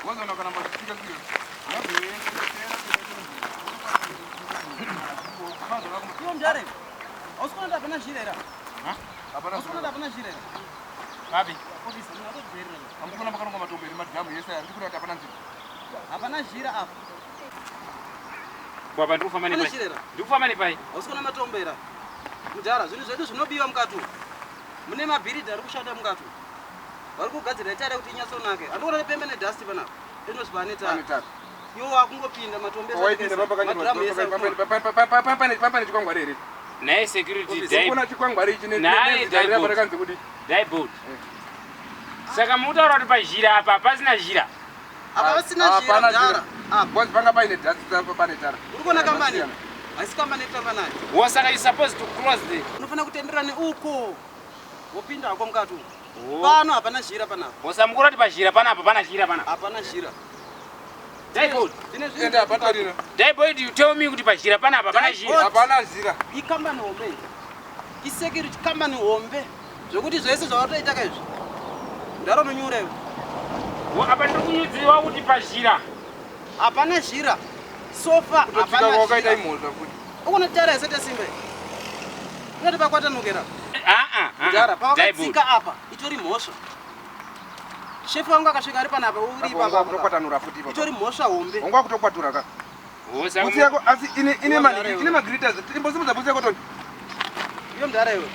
Wazona kana machitsika tsika. Iwe mudhara iwe. Hausi kuona kuti hapana zhira here? Hapana Hausi kuona kuti hapana zhira here? Papi. Officer, munhu atokujairira. Hamukona makarongwa matombo here madhamu yese aya. Ndiri kuti hapana nzira. Hapana zhira apa. Baba ndiri kufamba Pane nepai. zhira here? Ndiri kufamba nepai. Hausi kuona matombo here? Mudhara, zvinhu zvedu zvinobiwa mukati umu. Mune mabhiridha ari kushanda mukati umu. Vari kugadzira tara kuti inyatsonake. Handikuona pembe nedust panapa. Inozi pane Pane tara. tara. Iwo wakungopinda matombo ese Waipinda ari kuisa, madhiramu ese ari kutora. pane pane chikwangwari here? Naye security Officer, dai Kuna chikwangwari ichi Naye nezita riri apa Daibold. rakanzi kuti daibold. Saka mukutaura kuti pazhira apa pasina zhira. Apa pasina zhira Hapana mudhara. zhira. Apa. Because panga paine dust apa pane tara. Uri kuona kambani? Haisi kambani yekutamba nayo. Wo saka you supposed to close the Unofanira kutenderera neuko. Wopinda hako mukati umu. Oh. Pano hapana zhira panapa. Wosa mukura kuti pazhira panapa pana zhira panapa. Hapana zhira. Daibold. Tine zvinhu. Ende hapatorina. Daibold you tell me kuti pazhira panapa pana zhira. Daibold. Hapana zhira. Ikambani hombe iyi. Isecurity kambani hombe. Zvekuti zvese zvavatoita ka izvi. Mudhara unonyura iwe. Wo apa ndiri kunyudziwa kuti pazhira. Hapana zhira. Sofa Kutotsika hapana kwakaita zhira. imhosva futi. Ukona tara yese simba. iyi. Unoti pakwatanukira. Ah ah. ah. Mudhara Daibold. pawakatsika apa itori mhosva. Shefu wangu akasvika ari panapa uri Apa ipapa. wanga kutokwatanura futi ipapo. Itori mhosva hombe. Wanga kutokwatura ka. Wo saka Bhutsu yako asi ine ine Iwe mani mudhara iwe. ine magritters. Imbosimudza bhutsu yako toni. Iwe mudhara iwe.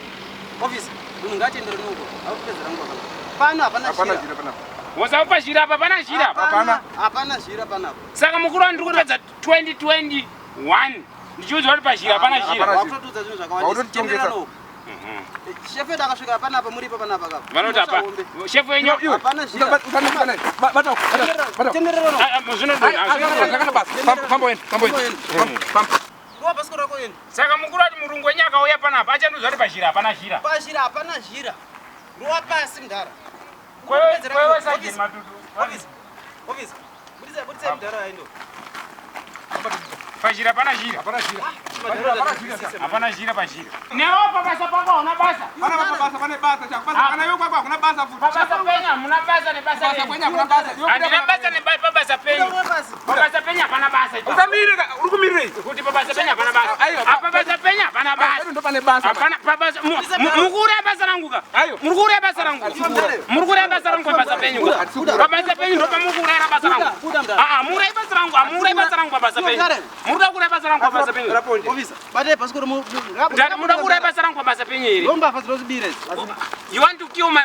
Officer, munhu ngaatiendere nuko. Akupedzera nguva panapa. Pano hapana Hapana zhira. zhira panapa. Wo saka pazhira apa pana zhira. apa. Hapana. Hapana zhira panapa. Saka mukuru wandiri kupedza 2021 ndichiudzwa kuti pazhira hapana zhira. Hapana. Wakutotiudza zvinhu zvakawanda. Wakutotitongesa. Tenderera nuko. Shefu yedu akasvika panapa muripo panapa kapa. Vanoti apa Mhosva hombe. shefu wenyu Iwe. Hapana zhira. Usandikana. Bata. Bata. Tenderera nuko. Ah, ah, zvinodonha, zvinodonha. Zvakana basa. Famba uende. Famba uende. Famba. Rova bhasikoro rako uende. Saka mukuru ati murungu wenyu akauya panapa achandiudza kuti pazhira hapana zhira. Pazhira hapana zhira. Rova pasi mudhara. Kwewe Kupedzera kwewe nguva. Sergeant Officer, Matutu. Officer, officer. Budisai budisai mudhara aende. Pazhira hapana zhira. Hapana zhira. Madhara Hapana zhira. Hapana zhira pazhira. Newe pabasa pako hauna basa. Pana basa pane basa chako. Basa kana iwe kwako hakuna basa futi. Pabasa penyu hamuna basa nebasa Basa renyu. kwenyu hakuna basa. Iwe Handina basa neba pabasa penyu. Rova pasi. Pabasa penyu hapana basa ipapo. Usamirire ka. Uri kumirirei? Kuti pabasa penyu hapana basa. Aiwa. Apa basa penyu hapana basa. Pedu ndo pane basa. Hapana pabasa muri kuuraya basa rangu ka. Aiwa. Muri kuuraya basa rangu. Muri kuuraya basa rangu pabasa penyu ka. Pabasa penyu ndo pamukuurayira basa rangu. Buda, buda. Ah ah, muurayi basa rangu, amuurayi basa rangu pabasa penyu. Muri kuda kuuraya basa rangu pabasa penyu. Raponje. Officer, batai bhasikoro mu. Ndati muda kuuraya basa rangu pabasa penyu here? Ndombafa dzinozvibira idzi. You want to kill my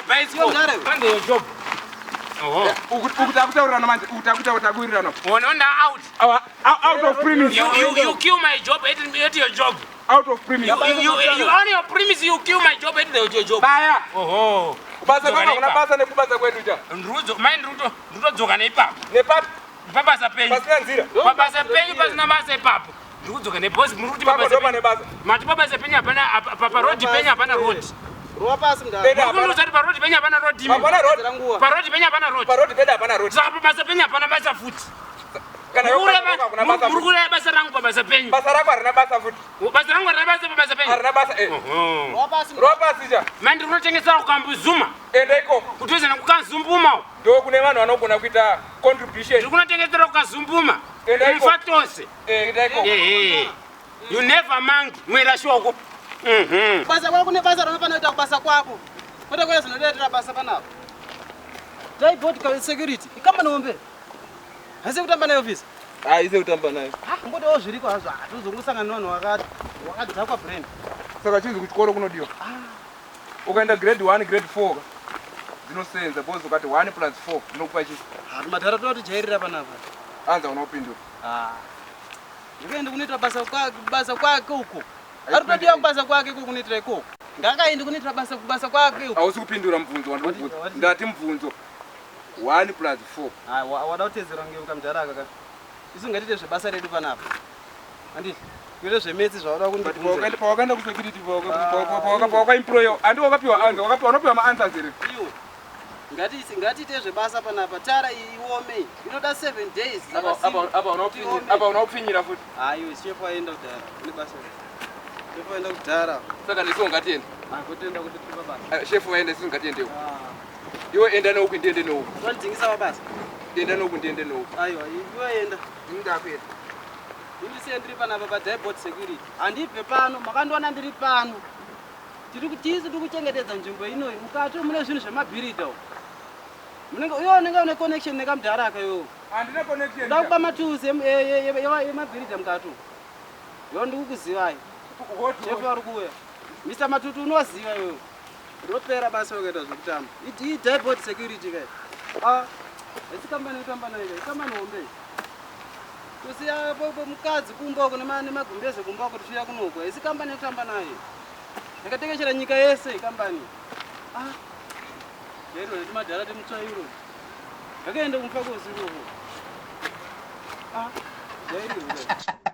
bicycle? Iwe mudhara iwe. Find your job. Oho. Uku takutaurirana manje. Uku takutaura takuwirirana. Unoona out. Out of premise. You kill my job at your job. Out of premise. You on your premise you kill my job at your job. Baya. Oho. Kubasa kwako hakuna basa nekubasa kwedu cha. Ndurudzo, mai nduruto, ndurudzoka neipapo. Nepapi Pabasa penyu. pasina nzira. Pabasa penyu pasina basa ipapo. Ndikudzoka neboss muri kuti Pako pabasa ndo pane penyu. basa. Mati pabasa penyu hapana pa road penyu hapana road. Rova pasi mudhara. Pedu Muri hapana. kundiudza kuti paroad penyu hapana road imi. Hapana road. Kupedzera nguva. Paroad penyu hapana road. Paroad pedu hapana road. Saka pabasa penyu hapana basa futi. Kana iwe Muri kwako hakuna basa muri futi. kuuraya basa rangu pabasa penyu. Basa rako harina basa futi. Basa rangu harina basa pabasa penyu. Harina basa eh. Oho. Rova pasi mudhara. Rova pasi cha. Mandi kunotengesera kukambuzuma. Enda ikoko. Kutozana kukazumbuma. Ndo kune vanhu vanogona kuita contribution. Ndiri kunotengesera kukazumbuma. Enda ikoko. Mufatose. Eh, enda ikoko. Ehe. You never monkey. Mwera shoko. Basa kwako kune basa raunofanira kuita kubasa kwako. Kwete kwete zvinotoitira basa panapa. Dai security. Ikambani hombe. Haisi kutamba nayo office. Haisi kutamba nayo. Ah, ngotiwo zviriko hazvo. Hatizongosangana nevanhu vakati wakadhakwa brain. Saka chinzi kuchikoro kunodiwa. Ukaenda grade 1, grade 4 dzinosenza because ukati 1 plus 4 zvinokupa chi Ah, madhara totijairira panapa. anza unopindura. Ah. Ndikuende kunoitira basa kwake basa kwake uko. Ari kutodiwa kubasa kwake iko kunoitira ikoko. Ngakaende kunoitira basa kubasa kwake uko. Hausi kupindura mubvunzo wandikubvunza. Ndati mubvunzo 1 plus 4. Ah, wada kutedzera ngeuka kamudhara aka ka. Isu ngatiite zvebasa redu panapa. Handiti? Kuite zvemetsi zvauda But kundibvunza. pawakaenda kusecurity pawakaemployiwa handi wakapiwa answer wakapiwa unopiwa maanswers here? Iwe. Ngatiite zvebasa panapa. Tara iyi iome. Inoda 7 days. Apa unaupfinyira futi. Hayi, shefu aenda kudhara. Une basa. Shefu aenda kudhara. Saka nesu ngatiende. Ah, kutenda kuti tiri pabasa. Shefu vaenda isu ngatiendewo. Ah. Iwe enda neuku ndiende neuku. Wandidzingisa pabasa. Enda neuku ndiende neuku. Aiwa, iwe enda. Ini ndakuenda. Ini siye ndiri panapa pa Dybot Security. Handibve pano, makandiwana ndiri pano. Tiri kutisi tiri kuchengetedza nzvimbo inoyi. Mukati mune zvinhu zvemabhiridha umu. Munenge iwe unenge une connection nekamudhara aka iwewe. Handina connection. Uda kuba matools emabhiridha mukati umu. Yo ndikukuzivai. Chef vari kuuya. Mr Matutu unoziva iwewe. Ropera basa ukaita zvekutamba. Idybot Security kai. Ah, haisi kambani yekutamba nayo kai. Kambani hombe. Kusiya mukadzi kumba uko nemagumbeze kumba uko tichiuya kunoko. Haisi kambani yekutamba nayo. Yakatekeshera nyika yese kambani. Ah. Lero netimadhara temutsvairo. Yakaenda kumfa kozi ikoko. Ah, jairiwe.